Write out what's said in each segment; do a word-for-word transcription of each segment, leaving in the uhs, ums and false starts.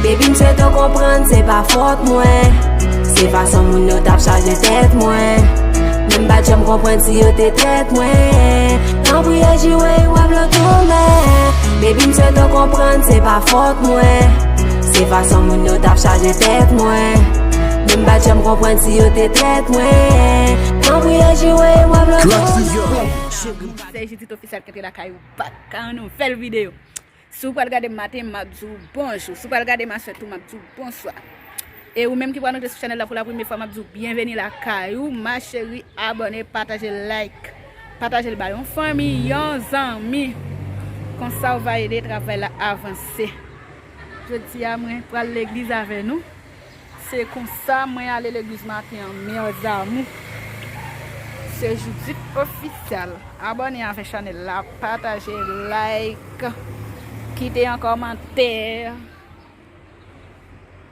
Epi m swete w konprann se pa fòt mwen. Se fason moun yo t ap chaje tèt mwen. Men m pa t janm konprann si yo te trèt mwen. Tanpri ejire w ap lòt tounen. Baby m swete w konprann se pa fòt mwen. Se fason moun yo t ap chaje tèt mwen. Men m pa t janm konprann si yo te trèt mwen. Tanpri ejire w ap lòt tounen. Cheri, se Judith Official ki antre lakay ou back ak yon nouvèl videyo. Si w pral gade m maten, m ap di w bonjou. Si w pral gade m aswè tou, m ap di w bonswa. E ou menm ki pral antre sou chanèl la pou la premye fwa, m ap di w byenveni lakay ou. Ma chérie, abòne, pataje, like. Pataje l ba yon fanmi, yon zanmi. Konsa w va ede travay la avanse. Jodi a, mwen pral legliz avè nou. Se konsa mwen ale legliz maten an, mes amours. Se Judith Official. Abòne avè chanèl la, pataje, like, kite yon kòmantè.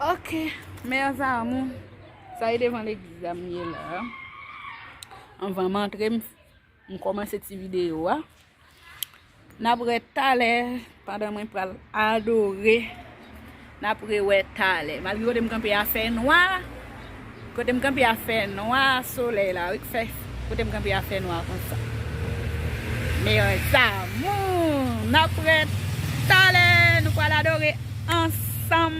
Ok, mes amours. Sa e devan legliz la m ye la. Anvan m antre, m, m kòmanse ti videyo a. N ap wè talè, pandan mwen pral adore. N ap rewè talè. Malgre kote m kanpe a fè nwa, kote m kanpe a fè nwa, solèy la, wi, k fè kote m kanpe a fè nwa konsa. Mes amours, n ap wè talè, nou pral adore ansanm.